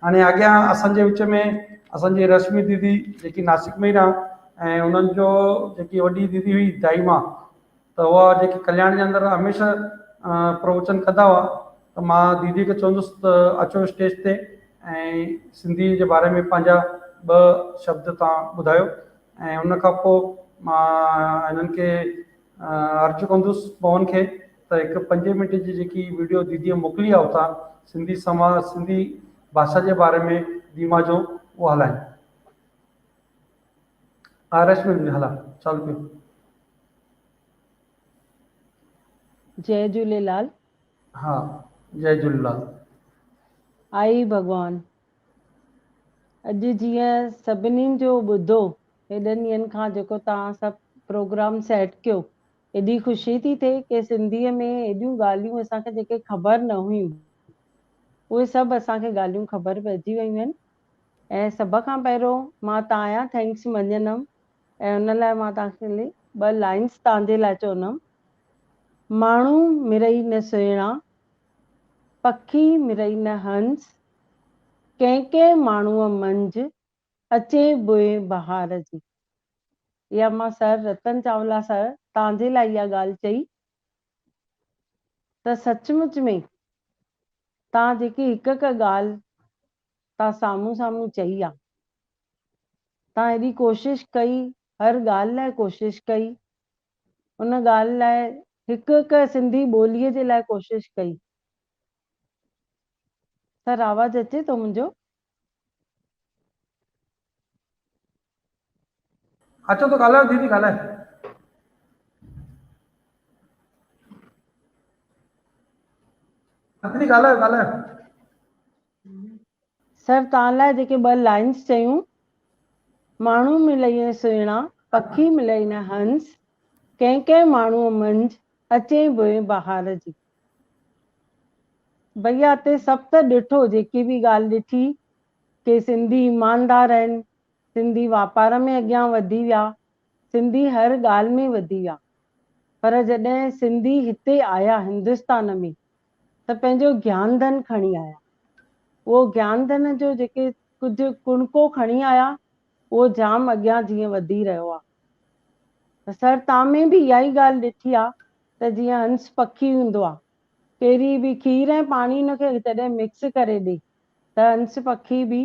هاڻي اڳيان اسان جي وچ ۾ اسان جي رشمي ديدي جيڪي ناسڪ ۾ ئي رهان ۽ انهن جو جيڪي وڏي ديدي هئي دائي مان ته اها جيڪي ڪلياڻ جي اندر هميشه پروچن ڪندا هئا ته مان ديدي کي چوندس ته اچو اسٽيج تي ۽ سنڌي جي باري ۾ پنهنجا ٻه شبد توهان ٻڌايو ۽ ان کان پوء مان هنن کي عرض ڪندس پون کي ته هڪ پنجين منٽ جي جيڪي وڊيو ديديء موڪلي آ اتان سنڌي سما سنڌي ڀاشا جي باري ۾ ديما جو اهو هلائين. ها رشمي ديدي هلا چالو ڪيو. جئي جهوليلال. ها جئي جهوليلال. آئي ڀڳوان. اڄ جيئن سڀني جو ٻڌو هيڏن ڏينهن کان جيڪو توهان سڀ پروگرام سيٽ ڪيو ايڏي خوشي ٿي ٿئي ڪي سنڌيء ۾ ايڏيون ڳالهيون اسان کي جيڪي خبر نه هيون اهي سڀ اسان کي ڳالهيون خبر پئجي ويون آهن ۽ سڀ کان پهريون مان توهان جا thanks مڃيندم ۽ ان لاء مان توهان کي ٻه لائنس توهان جي لاء چوندم ماڻهو مرئي نه سهڻا پکي مرئي نه هنس ڪنهن ڪنهن ماڻهوء منجهه اچي بوء بهار جي. اها مان سر رتن چاولا سر توهان جي لاء اها ڳالهه چئي ته سچ مچ ۾ توهان جيڪي هڪ هڪ ڳالهه توهان سامهون سامهون چئي آ توهان ايڏي ڪوشش ڪئي هر ڳالهه لاء ڪوشش ڪئي ان ڳالهه لاء هڪ هڪ سنڌي ٻوليء جي لاء ڪوشش ڪئي سر آواز اچي ٿو منهنجو؟ اچو ته ڳالهايو ديدي ڳالهايو. ديدي ڳالهايو ڳالهايو. سر توهان لاء جيڪي ٻه لائنس چيون ماڻهو ملئي نه سهڻا پکي ملئي نه هنس ڪنهن ڪنهن ماڻهوء منجهه اچين بوء بهار جي. ڀئيا اتي سڀ ته ڏٺو جيڪي به ڳالهه ڏٺي ڪي سنڌي ايماندار آهن سنڌي واپار ۾ اڳيان وڌي ويا سنڌي هر ڳالهه ۾ وڌي ويا پر جڏهن سنڌي هتي آيا هندستان ۾ ته پنهنجو گيان ڌن کڻي آيا اهو گيان ڌن جو جيڪي ڪجهه ڪڻڪو کڻي آيا اهو جام اڳيان جيئن وڌي رهيو آ ته سر تان ۾ به اها ئي ڳالهه ڏٺي آ ته جيئن هنس پکي هوندو آ ڪهڙي به کير ۽ پاڻي ان کي جڏهن مڪس ڪري ڏي ته هنس پکي به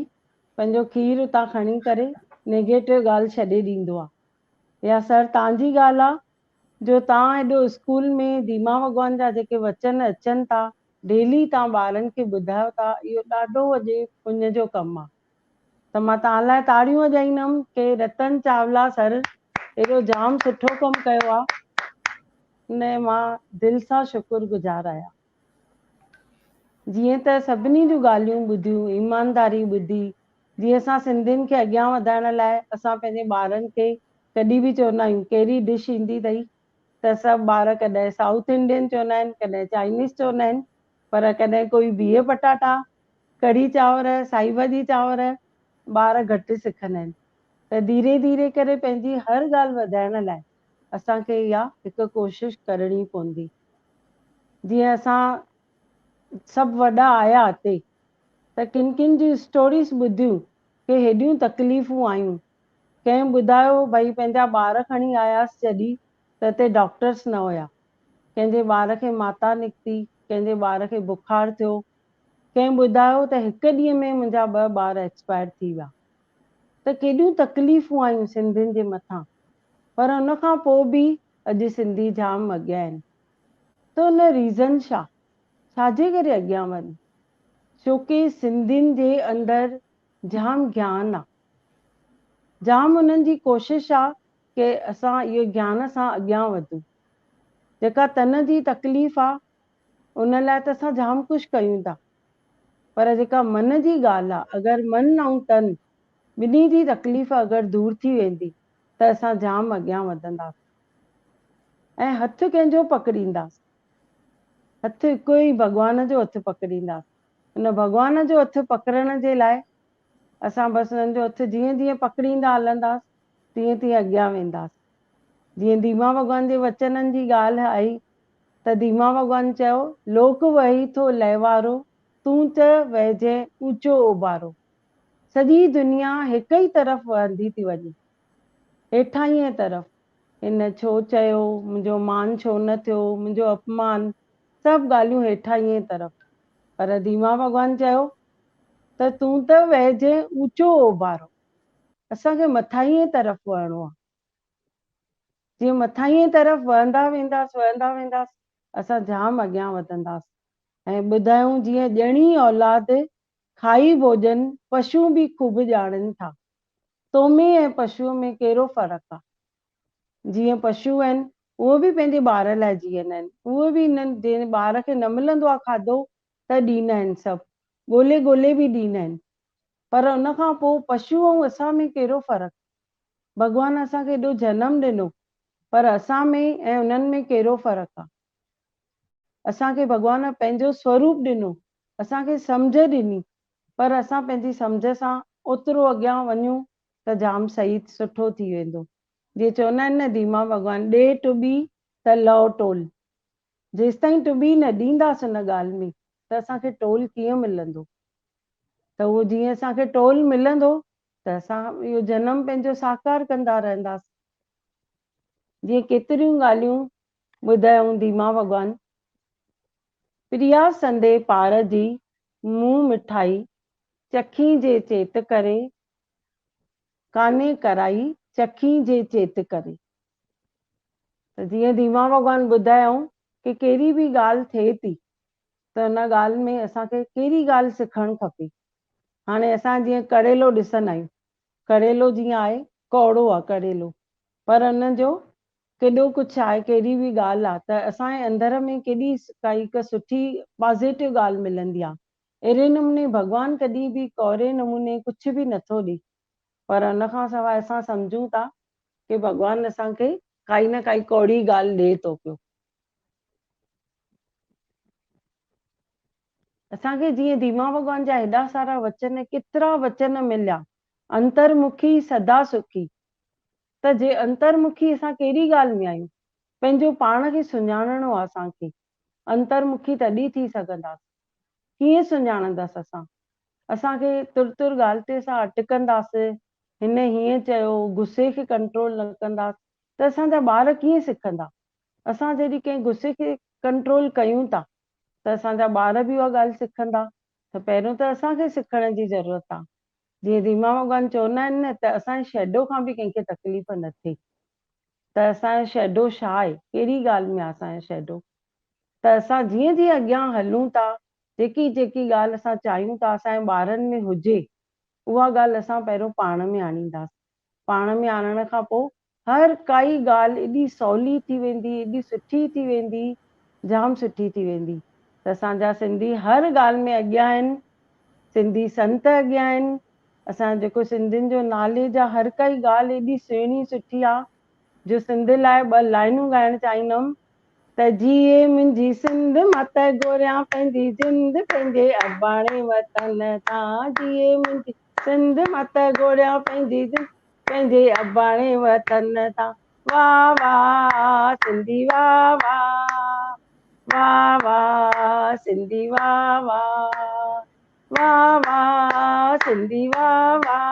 پنهنجو کير اتان کڻي ڪري نيگيٽو ڳالهه ڇڏي ڏيندو آ يا سر تان جي ڳالهه آ جو تان هيڏو اسڪول ۾ ديما ڀڳوان جا جيڪي وچن اچن ٿا ڊيلي تان ٻارن کي ٻڌايو ٿا اهو ڏاڍو وڏي پڃ جو ڪم آ. ته مان توهان لاء تاڙيون وڄائيندم ڪي رتن چاولا سر ايڏو جام سٺو ڪم ڪيو آ ان جو مان دل سان شڪر گذار آهيان جيئن ته سڀني جون ڳالهيون ٻڌيون ايمانداري ٻڌي جيئن اسان سنڌين کي اڳيان وڌائڻ لاء اسان پنهنجي ٻارن کي ڪڏهن به چوندا آهيون ڪهڙي ڊش ايندي اٿئي ته سڀ ٻار ڪڏهن سائوٿ انڊين چوندا آهن ڪڏهن چائنيز چوندا آهن پر ڪڏهن ڪوئي بيهه پٽاٽا ڪڙهي چانور، سائي ڀاڄي چانور ٻار گهٽ سکندا آهن ته ڌيري ڌيري ڪري پنهنجي هر ڳالهه وڌائڻ لاء اسان کي اها هڪ ڪوشش ڪرڻي پوندي. جيئن اسان سڀ وڏا آيا هتي ته ڪن ڪن جون اسٽوريز ٻڌيون ڪي هيڏيون تڪليفون آيون. ڪنهن ٻڌايو ڀئي پنهنجا ٻار کڻي آياس جڏهن ته هتي ڊاڪٽرس نه هيا. ڪنهن جي ٻار کي ماتا نڪتي، ڪنهن جي ٻار کي بخار ٿيو، ڪنهن ٻڌايو ته هڪ ڏينهن ۾ منهنجا ٻه ٻار ايڪسپائر ٿي ويا ته ڪيڏيون تڪليفون آيون سنڌين جي مٿان پر ان کان پوء به اڄ سنڌي جام اڳيان آهن ته ان ريزن ڇا؟ ڇاجي ڪري اڳيان وڃ؟ ڇوڪي سنڌين جي اندر جام گيان آ جام انهن جي ڪوشش آ ڪي اسان اهو گيان سان اڳيان وڌون جيڪا تن جي تڪليف آ ان لاء ته اسان جام ڪجهه ڪيون ٿا پر جيڪا من جي ڳالهه آ اگر من ۽ تن ٻنهي جي تڪليف اگر دور ٿي ويندي ته اسان جام اڳيان وڌنداسين ۽ هٿ ڪنهن جو پڪڙينداسين هٿ هڪ ئي ڀڳوان جو هٿ پڪڙينداسين ان ڀڳوان جو هٿ پڪڙڻ جي لاء اسان بس انهن جو هٿ جيئن جيئن پڪڙيندا هلنداسين تيئن تيئن اڳيان وينداسين جيئن ديما ڀڳوان جي وچنن جي ڳالهه آئي ته ديما ڀڳوان چيو، لوڪ وهي ٿو لهوارو، تون ته وهجين اوچو اوڀارو. سڄي دنيا هڪ ئي طرف وهندي ٿي وڃي. هيٺاهينء طرف. هن ڇو چيو، منهنجو مان ڇو نه ٿيو، منهنجو اپمان، سڀ ڳالهيون هيٺاهينء طرف. پر ڌيما ڀڳوان چيو ته تون ته وهجين اوچو اوڀارو. اسان کي مٿاهينء طرف وهڻو آ. جيئن مٿاهينء طرف وهندا وينداس، وهندا وينداس، اسان جام اڳيان وڌنداس. ۽ ٻڌايائون جيئن ڄڻي اولاد کائي ڀوڄن پشو به خوب ڄاڻين ٿا. تو ۾ ۽ پشوء ۾ ڪهڙو فرق آ؟ جيئن پشو آهن اهي به پنهنجي ٻار لاء جيئندا آهن. اهي به انهن جنهن ٻار کي نه ملندو آ کاڌو ته ڏيندا آهن سڀ. ڳولي ڳولي به ڏيندا آهن. پر ان کان پوء پشو ۽ اسان ۾ ڪهڙو فرق؟ ڀڳوان اسان کي ايڏو جنم ڏنو پر اسان ۾ ۽ انهن ۾ ڪهڙو فرق آ؟ اسان کي ڀڳوان پنهنجو سوروپ ڏنو، اسان کي سمجهه ڏني، پر اسان پنهنجي سمجهه سان اوترو اڳيان وڃون ته جام صحيح سٺو ٿي ويندو. جيئن چوندا آهن نه ڌيما ڀڳوان ڏي ٽٻي ته لهو ٽول. جيستائين ٽٻي نه ڏينداس ان ڳالهه ۾ ته اسان کي ٽول ڪيئن ملندو؟ ته اهو جيئن اسان کي ٽول ملندو ته اسان اهو جنم پنهنجو ساڪار ڪندا رهنداس. جيئن ڪيتريون ڳالهيون ٻڌايائون ڌيما ڀڳوان پريا سندي پار جي مون مٺائي چکين جي چيت ڪري ڪانهي ڪرائي چکين جي چيت ڪري. ته جيئن ڌيما ڀڳوان ٻڌايائون ڪي ڪهڙي به ڳالهه ٿئي ٿي ته ان ڳالهه ۾ اسان کي ڪهڙي ڳالهه سکڻ کپي. هاڻي اسان جيئن ڪريلو ڏسندا آهيون ڪريلو جيئن آهي ڪؤڙو آهي ڪريلو پر ان جو ڪيڏو ڪجهه آهي، ڪهڙي به ڳالهه آ ته اسان جي اندر ۾ ڪيڏي ڪائي هڪ سٺي پازيٽو ڳالهه ملندي آ. اهڙي نموني ڀڳوان ڪڏهن به ڪوري نموني ڪجهه به نٿو ڏي پر ان کان سواء اسان سمجهون ٿا ڪي ڀڳوان اسان کي ڪائي نه ڪائي ڪوڙي ڳالهه ڏي ٿو پيو. اسان کي جيئن ڌيما ڀڳوان جا هيڏا سارا وچن ڪيترا وچن مليا انترمکي سدا سکي ته جي انترمکي اسان ڪهڙي ڳالهه ۾ آهيون؟ پنهنجو پاڻ کي سڃاڻڻو آهي اسان کي. انترمکي تڏهن ٿي سگهنداسين. ڪيئن سڃاڻندس اسان؟ اسان کي تر تر ڳالهه تي اسان اٽڪنداسين، هن هيئن چيو، غصي کي ڪنٽرول نه ڪنداسين ته اسان جا ٻار ڪيئن سکندا؟ اسان جڏهن ڪنهن غصي کي ڪنٽرول ڪيون ٿا ته اسان جا ٻار به اها ڳالهه سکندا ته پهريون ته اسان کي سکڻ جي ضرورت آهي. جيئن ريما ڀڳوان چوندا آهن نه ته اسان جي شيڊو کان به ڪنهن کي تڪليف نه ٿئي ته اسان جو شيڊو ڇا آهي ڪهڙي ڳالهه ۾ آهي اسان جو شيڊو ته اسان جيئن جيئن اڳيان هلون ٿا جيڪي جيڪي ڳالهه اسان چاهيون ٿا اسان جي ٻارن ۾ هجي اها ڳالهه اسان پهريون پاڻ ۾ آڻينداسين پاڻ ۾ آڻڻ کان پوء هر ڪائي ڳالهه ايڏي سولي ٿي ويندي، ايڏي سٺي ٿي ويندي، جام سٺي ٿي ويندي ته اسان جا سنڌي هر ڳالهه ۾ اڳيان آهن، سنڌي سنت اڳيان آهن، اسان جو جيڪو سنڌين جو ناليج آ هر ڪائي ڳالهه ايڏي سهڻي سٺي آ جو سنڌ لاء ٻه لائنون ڳائڻ چاهيندم ته جيئي منهنجي سنڌ مان ته گهوريان پنهنجي جند پنهنجي اباڻي وطن تان جيئي منهنجي سنڌ مان ته گهوريان پنهنجي جند پنهنجي اباڻي وطن تان واه واه سنڌي واه واه واه واه سنڌي واه واه واه واه سنڌي واه واه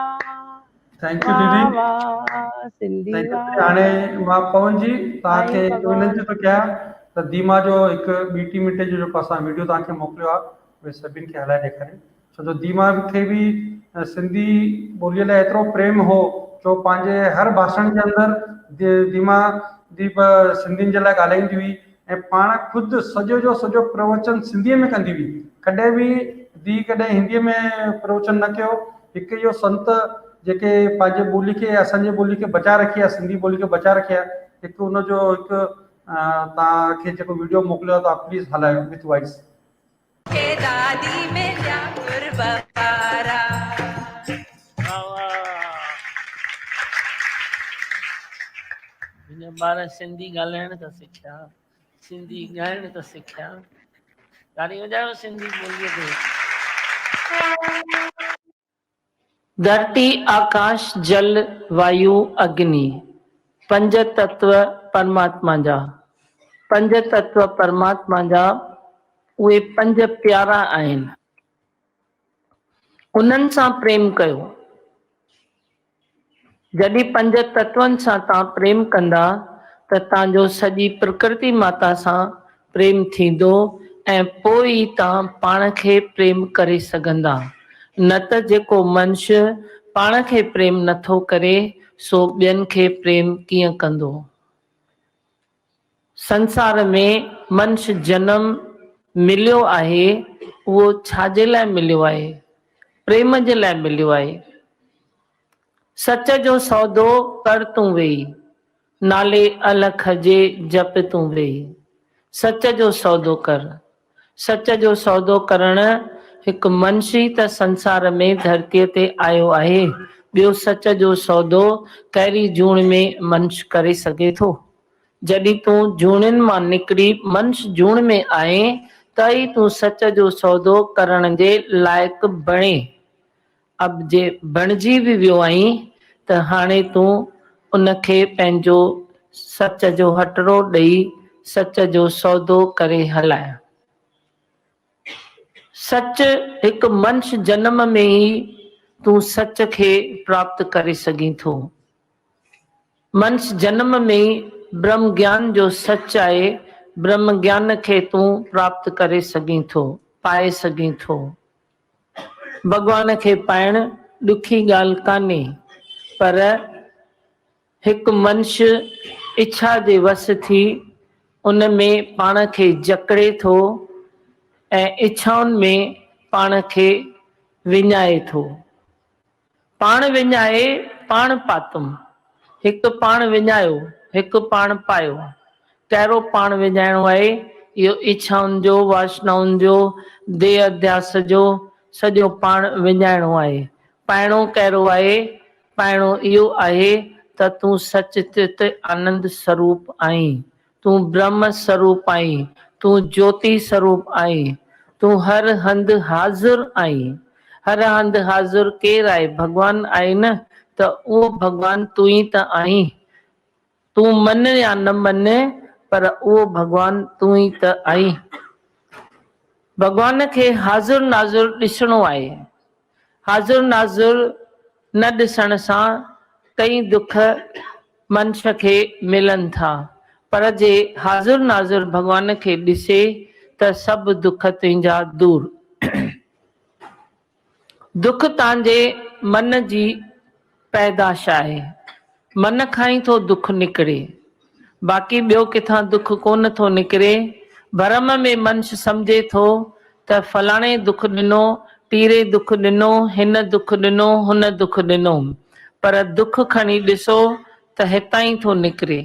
thank you ديدي واه واه سنڌي thank you واه هاڻي واه مان پون جي توهان سائين کي هڪ ڀڳوان وينتي ٿو ڪيان ته ديما جو هڪ ٻي ٽي منٽ جو جيڪو اسان ويڊيو توهان کي موڪليو آهي اهي سڀني کي هلائي ڏيکاريو ڇو جو ديما کي به سنڌي ٻوليء لاء ايترو پريم هو جو پنهنجي هر ڀاشڻ جي اندر ديما the به سنڌين جي لاء ڳالهائيندي هئي ۽ پاڻ خود سڄو جو سڄو پروچن سنڌيء ۾ ڪندي هئي ڪڏهن به the ڪڏهن هنديء ۾ پروچن نه ڪيو هڪ اهو سنت جيڪي پنهنجي ٻولي کي اسان جي ٻولي کي بچائي رکي آهي سنڌي ٻولي کي بچائي رکي آهي هڪ ان جو هڪ توهان کي جيڪو ويڊيو موڪليو آهي توهان پليز هلايو وٿ وائس. کي دادي مليا قرب وارا. منهنجا ٻار سنڌي ڳالهائڻ ته سکيا، سنڌي ڳائڻ ته سکيا. تاڙي وڄايو سنڌي ٻوليء تي. ڌرتي، آڪاش، جل، وايو، اگني، پنج تتو پرماتما جا. پنج تتو پرماتما جا اهي پنج پيارا آهن. انهن سان پريم ڪيو. جڏهن پنج تتون سان توهان پريم ڪندا ته توهان جو سڄي پرڪرتي ماتا سان پريم ٿيندو ۽ پوء ئي توهان پاڻ کي پريم ڪري سگهندا. نه ته جيڪو منش پاڻ کي پريم نٿو ڪري سو ٻين کي پريم ڪيئن ڪندو؟ سنسار ۾ منش جنم مليو آهي اهو ڇا جي لاء مليو آهي؟ پريم جي لاء مليو آهي. سچ جو سودو ڪر تون ويهي، نالي الک جي جپ تون ويهي. سچ جو سودو ڪر. سچ جو سودو ڪرڻ هڪ منش ئي ته سنسار ۾ ڌرتيء تي آيو آهي، ٻيو سچ جو سودو ڪهڙي جوڻ ۾ منش ڪري سگهي ٿو؟ جڏهن تون جوڻين مان نڪري منش جوڻ ۾ آئين ته ئي تون سچ جو سودو ڪرڻ جي لائق بڻين. اب جي بڻجي به ويو آهين ته هاڻي تون ان کي پنهنجو سچ جو هٽڙو ڏئي سچ جو سودو ڪري هلاء. سچ هڪ منش جنم ۾ ئي تون سچ کي پراپت ڪري سگهين ٿو. منش جنم ۾ ئي برهم گيان جو سچ آهي، برهم گيان کي تون پراپت ڪري سگهين ٿو، پائي سگهين ٿو. ڀڳوان کي پائڻ ڏکي ڳالهه ڪانهي، پر هڪ منش اڇا جي وس ٿي ان ۾ پاڻ کي جڪڙي ٿو ۽ اڇائن ۾ پاڻ کي وڃائي ٿو. پاڻ وڃائي پاڻ پاتم. هڪ پاڻ وڃايو، هڪ پاڻ پايو. ڪهڙو پاڻ وڃائڻو آهي؟ اهو اڇائن جو، واسنائن جو، ديهه اڌياس جو سڄو پاڻ وڃائڻو آهي. پائڻو ڪهڙو آهي؟ پائڻو اهو آهي ته تون سچ چت آنند سروپ آهين. تون برهم سروپ آهين، تون جوتي سروپ آهين، تون هر هنڌ حاضر آهين. هر هنڌ حاضر ڪير آهي؟ ڀڳوان آهي نه؟ ته اهو ڀڳوان تون ئي ته آهين. تون مڃ يا نه مڃ پر اهو ڀڳوان تون ئي ته آهين. ڀڳوان کي حاضر ناظر ڏسڻو آهي. حاضر ناظر نه ڏسڻ سان ڪئين دک منش کي ملن ٿا، پر جي حاضر ناظر ڀڳوان کي ڏسي ته سڀ دک تنهنجا دور. دک تانجي من جي پيداش آهي. من کان ئي ٿو دک نڪري. باقي ٻيو ڪٿان دک ڪونه ٿو نڪري. ڀرم ۾ منش سمجهي ٿو ته فلاڻي دک ڏنو، ٽيري دک ڏنو، هن دک ڏنو، هن دک ڏنو. پر دک کڻي ڏسو ته هتان ئي ٿو نڪري.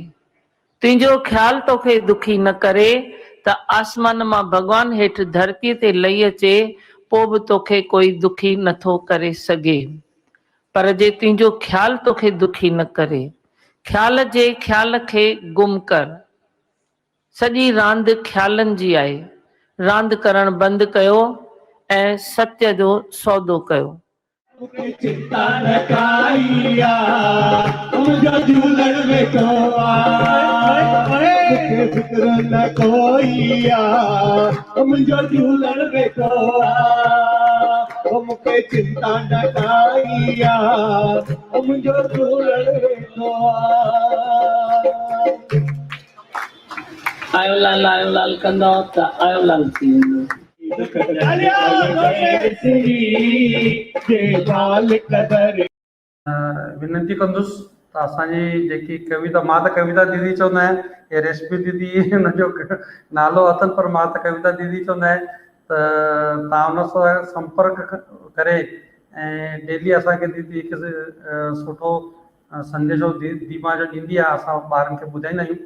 تنهنجو خيال توکي دکي نه ڪري ته آسمان مان ڀڳوان هيٺ ڌرتيء تي لهي اچي پوء به توکي ڪوئي دکي نٿو ڪري سگهي. پر جي تنهنجو خيال توکي دکي نه ڪري. خيال جي خيال کي گم ڪر. سڄي راند خيالن جي آهي. راند ڪرڻ بند ڪيو ۽ ستيه جو سودو ڪيو. مونکي چنتا نه ڪائي آ، منهنجو جهولڻ ويٺو آ. مونکي فڪر نه ڪوئي آ، منهنجو جهولڻ ويٺو آ. مونکي چنتا نه ڪائي آ، منهنجو جهولڻ ويٺو آ. آيو لال آيو لال ڪندؤ ته آيو لال ٿي ويندو. وينتي ڪندس ته اسان جي جيڪي ڪويتا مان ته ڪويتا ديدي چوندو آهيان هي ريشمي ديدي هن جو نالو اٿن پر مان ته ڪويتا ديدي چوندو آهيان ته تان ان سان سمپرڪ ڪري ۽ ڊيلي اسان کي ديدي هڪ سٺو سنديشو ديما جو ڏيندي آهي اسان ٻارن کي ٻڌائيندا آهيون.